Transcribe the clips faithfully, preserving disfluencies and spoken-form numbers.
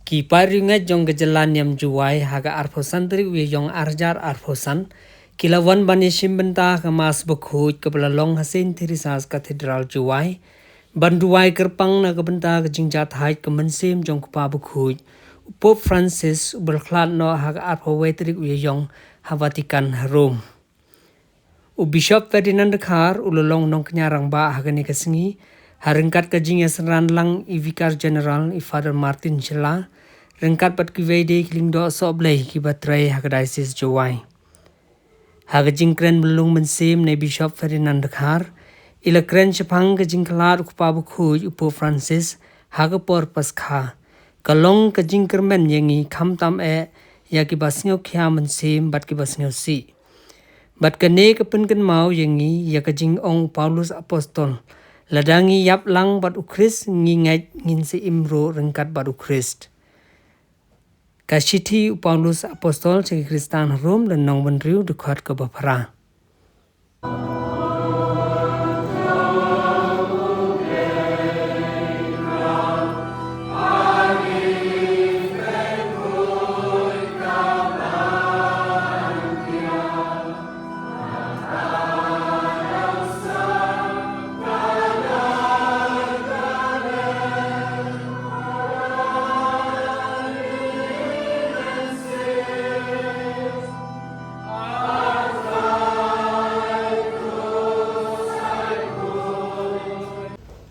Ki paid riewngeit jong ka jylla niam Jowai ha ka arphew san tarik u Ïaïong arhajar arphew san ki la wan ban ïashim bynta ha ka Mass bakhuid kaba la long ha Saint Teresa's Cathedral Jowai ban duwai kyrpang na ka bynta ka jingjahthait ka mynsiem jong u Kpa bakhuid u Pope Francis uba la khlad noh ha ka arphew wei tarik u Ïaïong ha Vatican ha Rome. U Bishop Ferdinand Dkhar u la long nongkñia rangbah ha kane ka sngi ha ryngkat ka jingïasynran lang i Vicar General i Father Martin Shylla ryngkat bad kiwei de ki lyngdoh sohblei kiba trei ha ka Diocese Jowai. Ha ka jingkren bynlung mynsiem na i Bishop Ferdinand Dkhar i la kren shaphang ka jingkhlad u Kpa bakhuid u Pope Francis ha ka por Paskha. Ka long ka jingkyrmen ïa ngi khamtam eh ïa kiba sngewkhia mynsiem bad kiba sngewsih. Bad kane ka pynkynmaw ïa ngi ïa ka jingong u Paulus Apostol, lada ngi ïap lang bad u Khrist ngi ngeit ngin sa im ruh ryngkat bad u Khrist. Ka shithi u Paulus Apostol sha ki Khristan ha Rome lynnong hynriew dkhot kaba phra.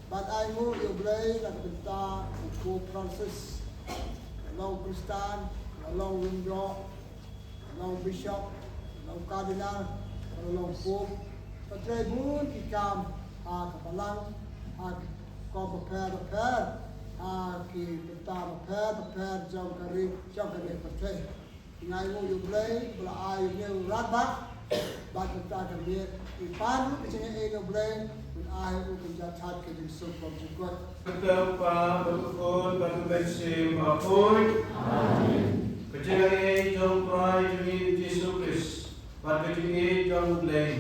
Bad ai nguh ïa U Blei na ka bynta u Pope Francis, la long u Khristan, la long u lyngdoh, la long u bishop, la long u cardinal, la long u pope, ba trei bun ki kam ha ka balang, ha ki kam bapher bapher, ha ki bynta bapher bapher jong ka ri, jong kane ka pyrthei. Ngi ai nguh ïa U Blei ba la ai ïa une u radbah bad kata ka miet. Ngi pan ruh ka jingaiei na U Blei ban ai ruh ka jingïathait ka jingsuk bymjukut. Kata ka Kpa bad ka Khun bad ka Mynsiem Bakhuid. Amen. Ka jingaiei jong U Trai jong ngi U Jisu Khrist bad ka jingïeit jong U Blei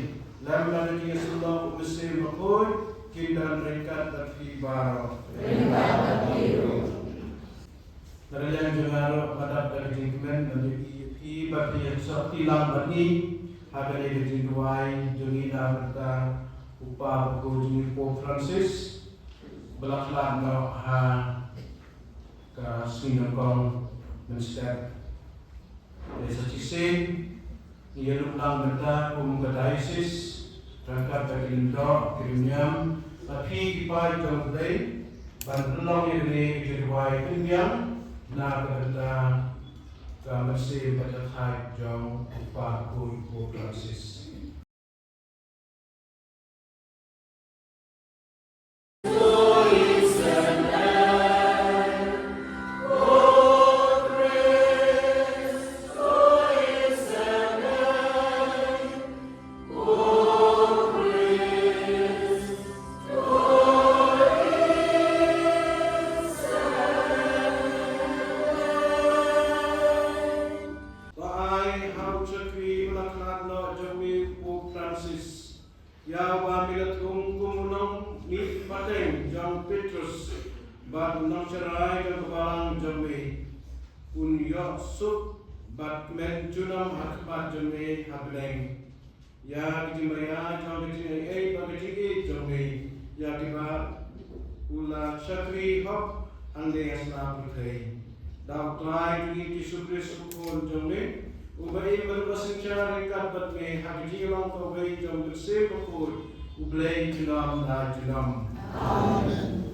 lem bad ka jingïasyllok U Mynsiem Bakhuid kin don ryngkat bad phi baroh. Ryngkat bad phi ruh. Na ka liang jong nga ruh nga dap da ka jingkmen ban ïohi ïa phi ba phi ïa sopti lang bad ngi ha kane ka jingduwai jong ngi na ka bynta u Kpa bakhuid jong ngi u Pope Francis ba la khlad noh ha ka sngi nyngkong mynstep. Dei sa shisien ngi ïalum lang bynta kum ka diocese ryngkat bad ki lyngdoh ki riewniam bad phi ki paid jong U Blei ban pynlong ïa kane ka jingduwai pynbiang na ka bynta ka mynsiem bad ka khaid jong u Kpa bakhuid u Pope Francis. Ba ai ha u shakri ba la khlad noh jong me u Pope Francis, ïa uba me la thung kum u nongmihpateng jong u Petrus bad u nongsharai jong ka balang jong me, un ïoh suk bad kmen junom ha khmat jong me ha bneng. Ïa ka jingmaïa jong ka jingaiei bad ka jingïeit jong me ïa kiba u la shakri hok hangne ha sla pyrthei. Da U Trai jong ngi Jisu Khrist u Khun jong me, uba im bad uba synshar ryngkat bad me ha ka jinglong kawei jong U Mynsiem Bakhuid, U Blei junom la junom. Amen.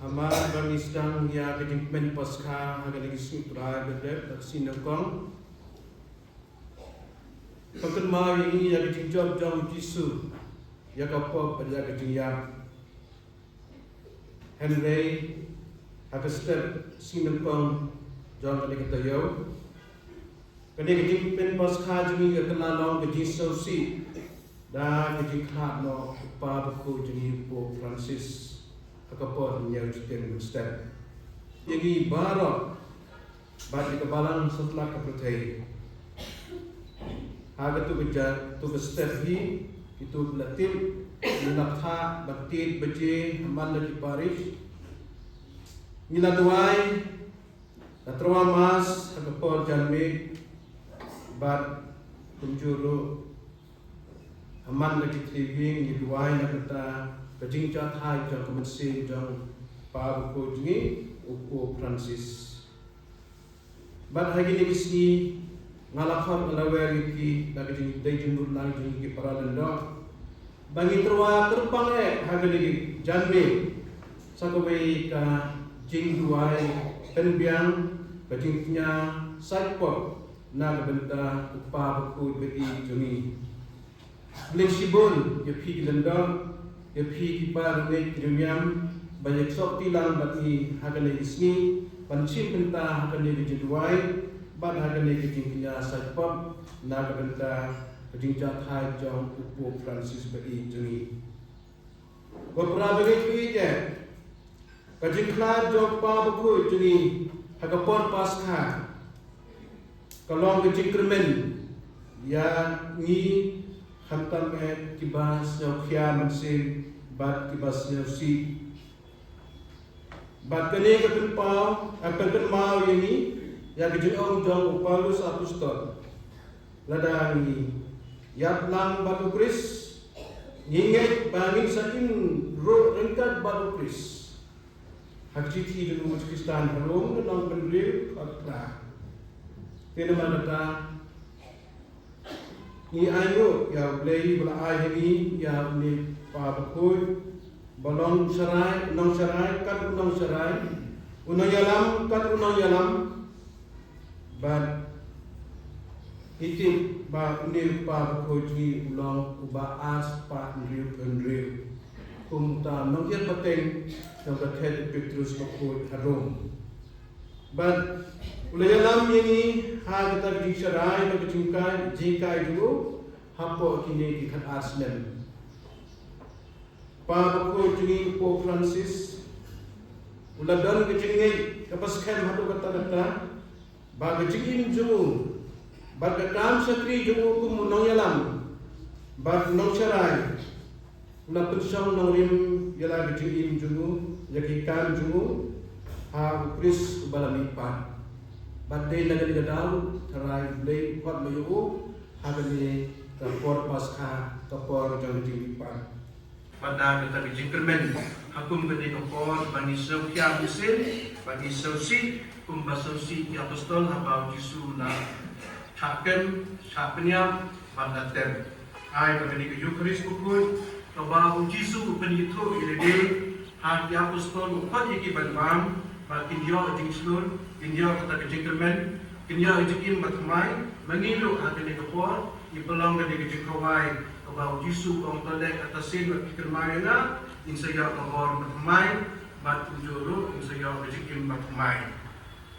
Hamar ba ngi sdang ïa ka jingkmen Paskha ha kane ka sngi Trai ba dep da ka sngi nyngkong. Pynkynmaw ïa ngi ïa ka jingjop jong u Jisu ïa ka pop bad ïa ka jingïap. Hynrei ha ka step sngi nyngkong jong kane ka taïew, kane ka jingpynpaskha jong ngi ka la long ka jingsngewsih Da ka jingkhlad noh u Kpa Bakhuid jong ngi u Pope Francis ha ka por hynñiew shiteng mynstep. Ïa ngi baroh bad ïa ka balang satlak ka pyrthei. Ha katu ka ja-, katu ka step hi, kito ki la tip, ngi la phah bad tied baje ha man la ki parish. Ngi la duwai, la tyrwa mass ha ka por janmiet, bad kumjuh ruh ha man la ki three wing ngi duwai na ka bynta ka jingjahthait jong ka mynsiem jong u Kpa Bakhuid jong ngi u Pope Francis. Bad ha kine ki sngi nga la khot nga la wer ïa phi na ka jingdei jingmut lang jong ki para lyngdoh ba ngin tyrwa kyrpang eh ha kane ka janmiet sa kawei ka jingduwai pynbiang, ka jingkñia sait pop na ka bynta u Kpa Bakhuid ba ïeit jong ngi. Khublei shibun ïa phi ki lyngdoh, ïa phi ki para ngeit ki riewniam ba ïa sngewthuh lang bad ngi ha kane ka sngi ban shim bynta ha kane ka jingduwai bad ha kane ka jingkñia sait pop na ka bynta ka jingjahthait jong u Pope Francis ba ïeit jong ngi. Ko para bangeit, ka jingkhlad jong u Kpa Bakhuid jong ngi ha ka por Paskha ka long ka jingkyrmen ïa ngi khamtam eh kiba sngewkhia mynsiem bad kiba sngewsih. Bad kane ka pynpaw, eh, pynpaw ïa ngi ïa ka jingong jong u Paulus Apostol. Lada ngi ïap lang bad u Khrist, ngi ngeit ba ngin sa im ruh ryngkat bad u Khrist. Ha ka shithi jong u Khristan ha Rom, lynnong hynriew, dkhot phra. Te namar kata, ngi ainguh ïa U Blei ba la ai ha ngi ïa une u Kpa Bakhuid ba long u sharai, u nongsharai kat u nongsharai, u nongïalam kat u nongïalam. Bad ngi tip ba une u Kpa Bakhuid jong ngi u long uba ar spah hynriewphew hynriew, kum uta u nongïalam pateng jong ka thaiñ u Petrus Bakhuid ha Rom. Bad u la ïalam ïa ngi ha kata ka jingsharai bad ka jinghikai, jinghikai jong u hapoh kine ki khatar snem. Kpa Bakhuid jong ngi u Pope Francis u la don ka jingngeit kaba skhem haduh katta katta ba ka jingim jong u bad ka kam shakri jong u kum u nongïalam bad u nongsharai u la pynshong nongrim ïa la ka jingim jong u, ïa ki kam jong u ha u Khrist uba la mihpat. Bad dei na kane ka daw tharai U Blei u khot ïa u ha kane ka por Paskha, ka por jong ka jingmihpat. Bad da kata ka jingkyrmen ha kum kane ka por ba ngi sngewkhia mynsiem, ba ngi sngewsih kumba sngewsih ki apostol haba u Jisu u la shah kem, shah pynïap bad la tep. Ai ba kane ka Eukharist bakhuid kaba u Jisu u pynithuh ïa lade ha ki apostol, u khot ïa ki ban bam ba kin ïoh jingshlur, kin ïoh kata ka jingkyrmen, kin ïoh jingim bathymmai. Ma ngi ruh ha kane ka por ngi pynlong kane ka jingkhawai kaba u Jisu u ong, to leh kata shisien bad phi kynmaw ïa nga, ngin sa ïoh ka bor bathymmai, bad kumjuh ruh ngin sa ïoh ka jingim bathymmai.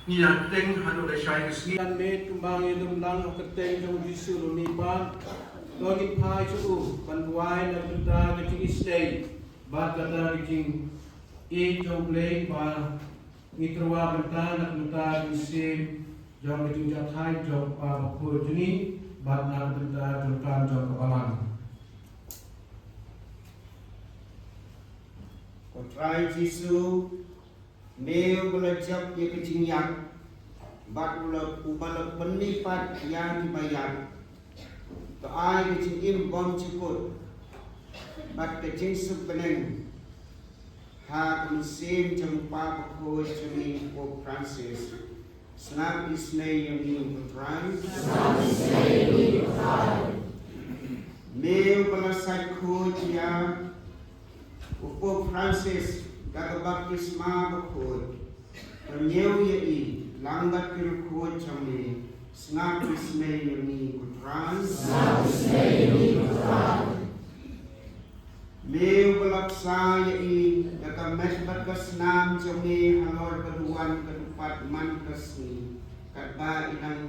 Ngi ïa kyrteng haduh lashai ka sngi. Ngan mih kumba ngi lum lang ha ka kyrteng jong u Jisu u nongmihpat. To ngin phai sha u ban duwai na ka bynta ka jingisynei bad kata ka jingïeit jong U Blei ba ngi tyrwa bynta na ka bynta ka mynsiem jong ka jingjahthait jong u Kpa Bakhuid jong ngi bad na ka bynta jong ka kam jong ka balang. Ko Trai Jisu, me uba la jop ïa ka jingïap bad u la, uba la pynmihpat ïa kiba ïap, to ai ka jingim bymjukut bad ka jingsuk bneng ha ka mynsiem jong u Kpa Bakhuid jong ngi u Pope Francis. Sngap isynei ïa ngi ko Trai. Sngap isynei ïa ngi ko Trai. Me uba la sait khuid ïa u Pope Francis da ka baptisma bakhuid, pynñiew ïa i lang bad ki riewkhuid jong me. Sngap isynei ïa ngi ko Trai. Sngap isynei ïa ngi ko Trai. Me uba la bsa ïa i da ka met bad ka snam jong me halor ka duwan ka dupat man ka sngi, katba i dang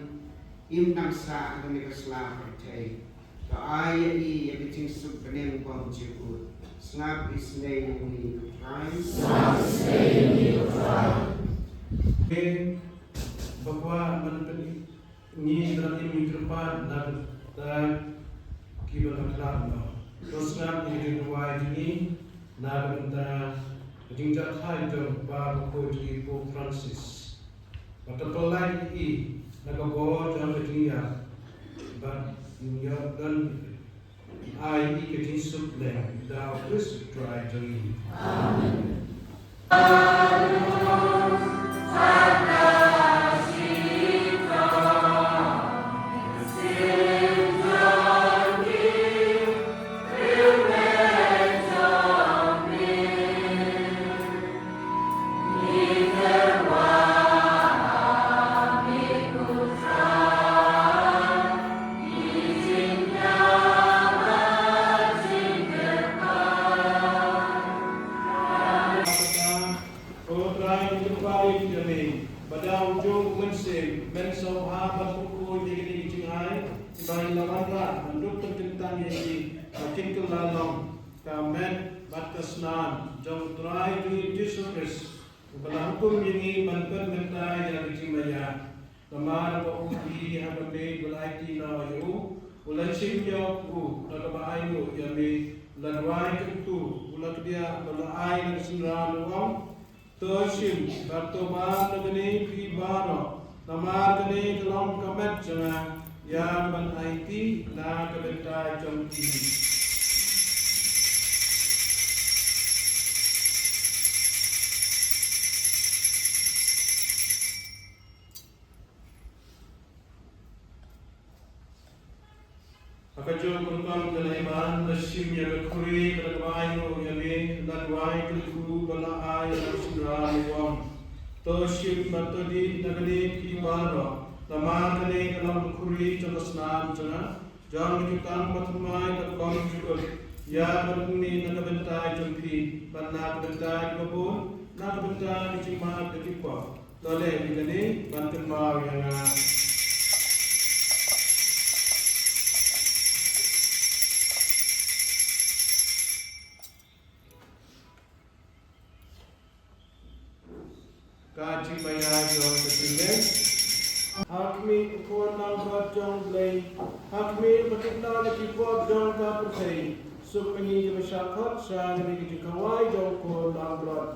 im dang sah ha kane ka sla pyrthei. Ai ïa i ïa ka jingsuk bneng bymjukut. Sngap isynei ïa ngi ko Trai. Sngap isynei ïa ngi ko Trai. Te ba kwah ban pyni ngi dang im ngi kyrpad na ka bynta kiba la khlad noh. To sngap ïa ka jingduwai jong ngi na ka bynta ka jingjahthait jong u Kpa Bakhuid jong ngi Pope Francis. Bad to pyllait ïa i na ka bor jong ka jingïap bad ïoh don ai ïa i ka jingsuk bneng da u Khrist u Trai jong ngi. Amen. Ko Trai, ngi kyrpad ïa me, ba da u juh u Mynsiem, men sngewbha ban kyrkhu ïa kine ki jingai, kiba ngi la wanrah, ban dup pynkyntang ïa ngi, ba kin kylla long ka met bad ka snam jong u Trai jong ngi Jisu Khrist, uba la hukum ïa ngi ban pynmynta ïa ka jingmaïa. Namar ba u hi ha ka miet ba la aiti noh ïa u, u la shim ïa u na kaba ainguh ïa me, u la duwai kyrkhu, u la kdiah bad u la ai na ka synran, u ong, to shim bad to bam na kane phi baroh, namar kane ka long ka met jong nga, ïa ban aiti na ka bynta jong phi. Ha kajuh ka rukom ka Naiman la shim ïa ka khuri bad kaba ainguh ïa me, la duwai kyrkhu bad la ai ïa ka synran, u ong, to shim bad to dih na kane phi baroh, namar kane ka long ka khuri jong ka snam jong nga, jong ka jutang bathymmai kaba bymjukut, ïa kaba ngi na ka bynta jong phi bad na ka bynta kiba bun, na ka bynta ki jingmap ki jingpop. To leh ïa kane ban kynmaw ïa nga. Ka jingmaïa jong ka jingngeit. Ha khmih u Khun langbrot jong U Blei, ha khmih ba kit noh ïa ki pop jong ka pyrthei, suk ma ngi kiba shah khot sha kane ka jingkawei jong u Khun langbrot.